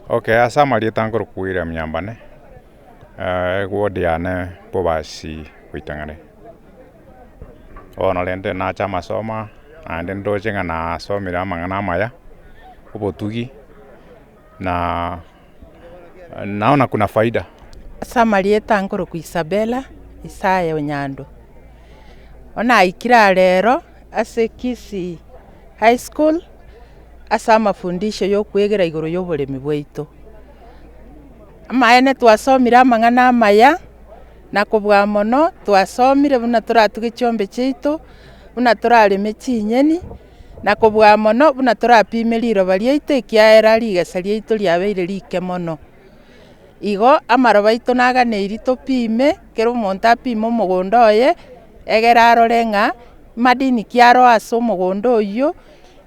Okay, ase amarieta nkorokwa William Nyambane, eward yane Bobasi Goitang'are. Bono rende nacha amasomo aa, naende ndoche ng'a nasomire amang'ana amaya, obotugi, na naona kuna faida. Ase amarieta nkorokwa Isabella Isaya Onyando, bono naikire aa rero ase Kisii High School, ase amafundisho ya okwegera igoro ya oboremi bwaito. Amaene twasomire amang'ana amaya, na kobua mono twasomire buna toratuge chiombe chiaito, buna torareme chinyeni, na kobua mono buna torapime riroba riaito ekiagera rigesa riaito riabeire rike mono. Igo amaroba aito naganeiri topime, kera omonto apime omogondo oye, egere arore ng'a madini ki aro ase omogondo oywo,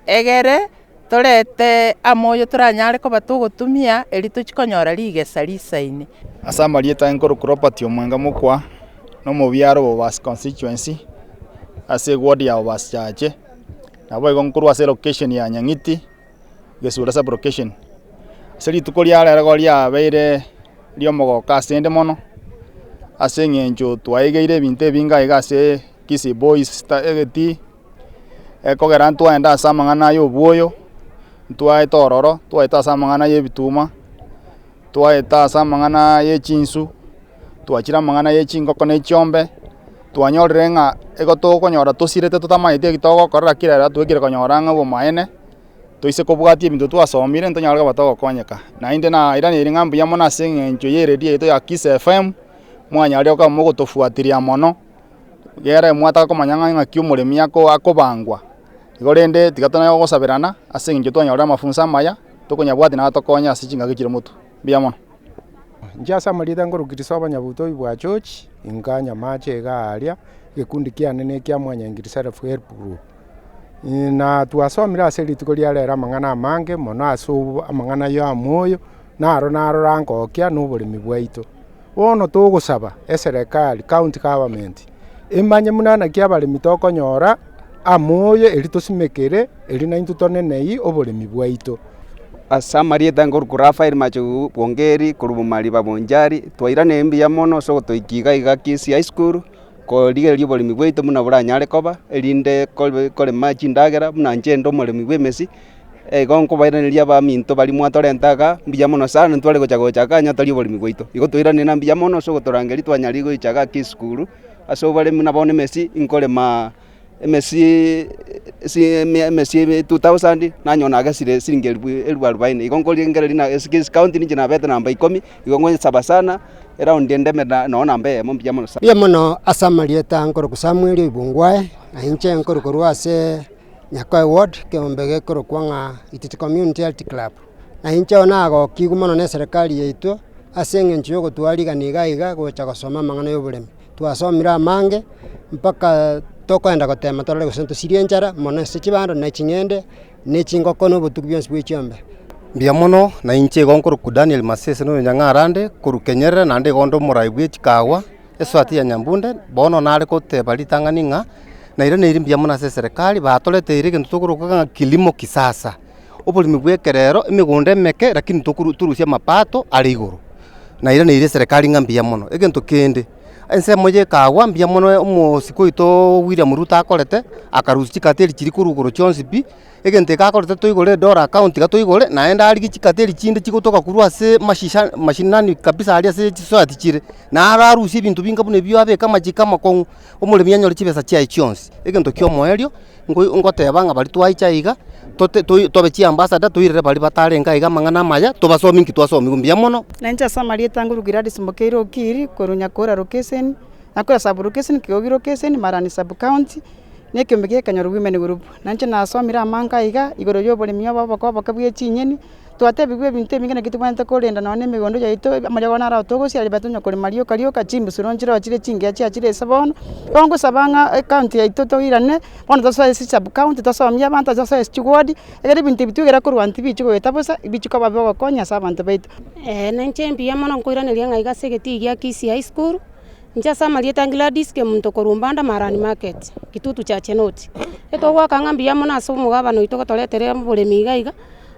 egere torete amoyo toranyare koba togotumia eri tochie konyora rigesa risaine. Ase amarieta aye nkorokwa Robert Omwenga Mokwa, na omobiaro o Bobasi constituency, ase eward ya Bobasi Chache, naboigo nkorwa ase elocation ya Nyang'iti, Gesura sub location. Ase rituko ria rero igo riabeire riomogoko asende mono, ase eng'encho twaegeire ebinto ebinge aiga ase Kisii Boys egetii, ekogera ntwaenda ase amang'ana ya obwoyo, ntwaeta ororo, twaeta ase amang'ana ya ebituma, twaeta ase amang'ana ya echinsu, twachire amang'ana ya chingoko na echiombe, twanyorire ng'a igo tokonyora tosirete totamanyeti eki togokora lakini rero twekire konyora ng'a obomaene, toise kobwatia ebinto twasomire ntonyare koba togokonyeka. Naende nairaneire ng'a mbuya mono ase eng'encho ya eredio yaito ya Kiss FM, mwanyarire koba mogotofuatiria mono, egere mwataka komanya ng'a ng'aki omoremi ako akobangwa. Igo rende tiga tonyare gosaberana ase eng'encho twanyorire amafunso amaya, tokonyabwatia natokonye ase chingaki chire motwe. Mbuya mono. Inche ase amarieta nkorokwa Christopher Nyabuto bwa George, inka Nyamache iga aria, egekundi kiane na ekia Mwanyangiri Self Help Group. Na twasomire ase rituko ria rero amang'ana amange mono ase amang'ana ya omoyo, naro narora ngokia na oboremi bwaito. Bono togosaba eserekari, county government, emanye buna naki abaremi tokonyora amoyo erio tosimekere erio naintwe tonenei oboremi bwaito. Ase amarieta nkorokwa Raphael Machogu Bongeri korwa Bomariba Bonchari, twairanire mbuya mono ase ogotoikia iga iga Kisii High School, korigereria oboremi bwaito buna boranyare koba, erinde kobe korema chindagera buna inche inde omoremi bwa emesi, igo nkobairaneria abaminto baria mwatorenta igaa, mbuya mono sana ntware gocha gocha igaa onye tari oboremi bwaito. Igo twairanire na mbuya mono ase ogotorangeria twanyarire goicha igaa Kisii School, ase oboremi buna bono emesi, nkorema emesiiii esi emesi 2000, nanyora nagesire siringi elfu elfu arubaini. Igo nkorigereria na ase county ninche nabete namba ikomi, igo ngosaba sana, eraundi ende embe nonye namba eyemo mbuya mono sana. Mbuya mono ase amarieta nkorokwa Samuel Oibungwae, na inche nkorwa korwa ase Nyakoe ward, ekeombe gekorokwa ng'a Ititi Community Health Club. Na inche oo nagokigwa mono na eserekari yaito, ase eng'encho ya ogotwarigania iga iga gocha gosoma amang'ana ya oboremi. Twasomire amange, mpaka tokoenda gotema torore gose ntosirie enchara, mono ase chibando na ching'ende, na echingoko na obotugi bionsi bwa echiombe. Mbuya mono, na inche igo nkorokwa Daniel Masese na onyang'arande korwa Kenyerere naende igo nde omorai bwe chikawa, eswati ya Nyambunde, bono nare goteba ritang'ani ng'a, nairaneirie mbuya mono ase eserekari, batoreteire egento tokoroka ng'a kilimo kisasa. Oboremi bwa ekerero, emegondo emeke lakini tokoru torusie amapato are igoro. Nairaneirie eserekari ng'a mbuya mono. Egento kende, ensemo ya ekagwa mbuya mono omosike oito William Ruto akorete, akarusia chikateri chiria korwa igoro chionsi pi, egento eke akorete toigore edora account iga toigore, naende arigie chikateri chinde chigotoka korwa ase mashisha mashinani kabisa aria ase chiswati chire, naro arusie ebinto binga buna ebio abeke amachiko amakong'u, omoremi anyore chibesa chiaye chionsi. Egento kia omoerio, nko ngoteba ng'a baria twaicha iga, tote toi tobe chiambassador toirere baria batarenge aiga amang'ana amaya, tobasomie nki twasomiwa mbuya mono. Na inche ase amarieta nguru Gladys Mokeire Okiri, korwa Nyakora location, Nyakora sub location, Kegogi location, Marani sub county, na ekeombe gia Ekenyoro Women Group. Na inche nasomire amange aiga, igoro ya oboremi obo oboke oboke bwa echinyeni, twatebigwe ebinto ebinge naki tobwenerete korenda nonye na emegondo yaito, amariogo naro togosiaria but tonya korema rioka rioka, chimbusuro nchire oo chire chingiya chiachire ase bono, bono ngosaba ng'a ecounty yaito toirane, bono tosoe ase sub county tosomie abanto tosoe ase chiward, ekero ebinto ebi twegera korwa tibichi goeta bosa, ebichi koba bigokonya ase abanto baito. Na inche mbuya mono nkoiraneria ng'a iga ase egetii gia Kisii High School, Inche ase amarieta Gladys Kemunto korwa Mbanda Marani Market, Kitutu Chache North. Etogoaka ng'a mbuya mono ase omogabana oito ogotoretera oboremi iga iga,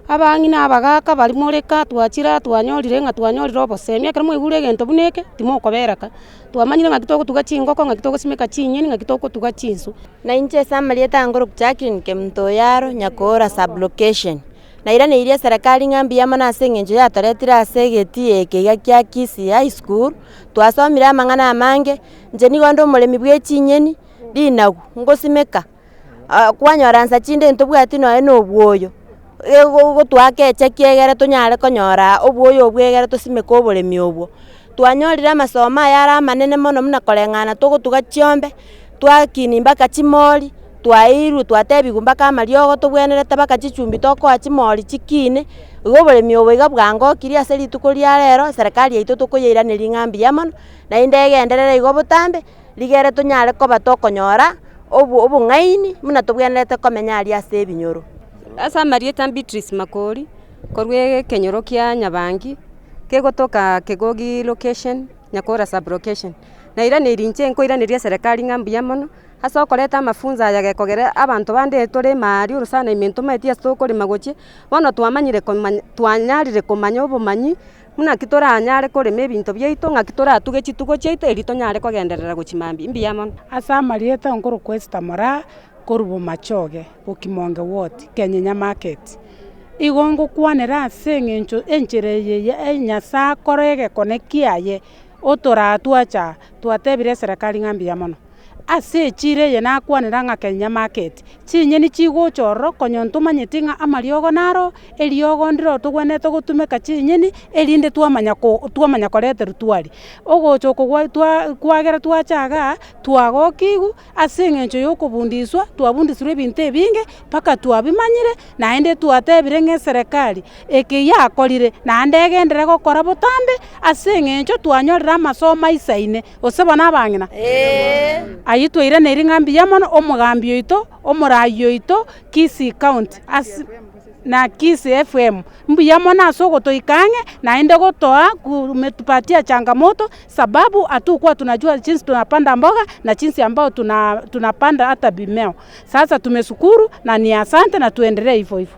Abang'ina abagaka baria more ka twachire aa twanyorire ng'a twanyorire obosemia ekero mwaigure egento buna eke, timokobera ka. Twamanyire ng'aki togotuga chingoko, ng'aki togosimeka chinyeni, ng'aki togotuga chinsu. Na inche ase amarieta aya nkorokwa Jacqueline Kemunto Oyaro, Nyakoora sub-location. Nairaneirie eserekari ng'a mbuya mono ase eng'encho yatoretire ase egetii eke iga kia Kisii High School, twasomire amang'ana amange, inche nigo nde omoremi bwa echinyeni, rinagu, ngosimeka, kwanyora nsa chinde ntobwati nonye na obwoyo, egogotwaka echeki egere tonyare konyora obwoyo obwo egere tosimeke oboremi obwo. Twanyorire amasomo aya are amanene mono buna koreng'ana togotuga chiombe, twakinia mpaka chimori, twaeirwe twatebiwa mpaka amariogo tobwenerete mpaka chichumbi tokoa chimori chikine, igo oboremi obo iga bwangokirie ase rituko ria rero, eserekari yaito tokoyeiraneria ng'a mbuya mono, naende egenderere igo botambe, rigere tonyare koba tokonyora obo obong'aini buna tobwenerete komenya aria ase ebinyoro. Ase amarieta Beatrice Makori, korwa ekenyoro kia Nyabangi, kegotoka Kegogi location, Nyakora sub location. Nairaneirie inche nkoiraneria eserekari ng'a mbuya mono, ase okoreta amafunzo aya gekogera abanto bande tore ime aria orosana ime ntomaeti ase tokorema gochia, bono twamanyire komanya twanyarire komanya obomanyi, buna ki toranyare korema ebinto biaito ng'aki toratuge chitugo chiaito erio tonyare kogenderera gochia mambia, mbuya mono. Ase amarieta nkorokwa Esther Moraa, korwa Bomachoge, Bokimonge ward, Kenyenya market. Igo ngokwanera ase eng'encho enchera eye ya Nyasaye akore egekone kiaye, otoraa twacha aa, twatebire eserekari ng'a mbuya mono. Ase echiro eye nakwanera ng'a Kenya market, chinyeni chigocha ororo konya ntomanyeti ng'a amariogo naro, eriogo ndiro tobwenerete gotumeka chinyeni, erinde twamanya ko twamanya koreterwa twaria. Ogocha oko gwa twa kwagera twacha igaa, twagokigwa ase eng'encho ya okobundiswa, twabundisirwe ebinto ebinge, mpaka twabimanyire, naende twatebire ng'a eserekari, eke yakorire, naende egenderere gokora botambe, ase eng'encho twanyorire amasomo aisaine, gose bono abang'ina? Aywo twairaneirie ng'a mbuya mono, omogambi oito, omorai oito, Kisii county ase na Kisii FM, mbuya mono ase ogotoika ang'e, naende gotoa umetupatia changamoto sababu hatukuwa tunajua jinsi tunapanda mboga na jinsi ambayo tunapanda hata mimea. Sasa tumeshukuru na ni asante na tuendelee hivo hivo.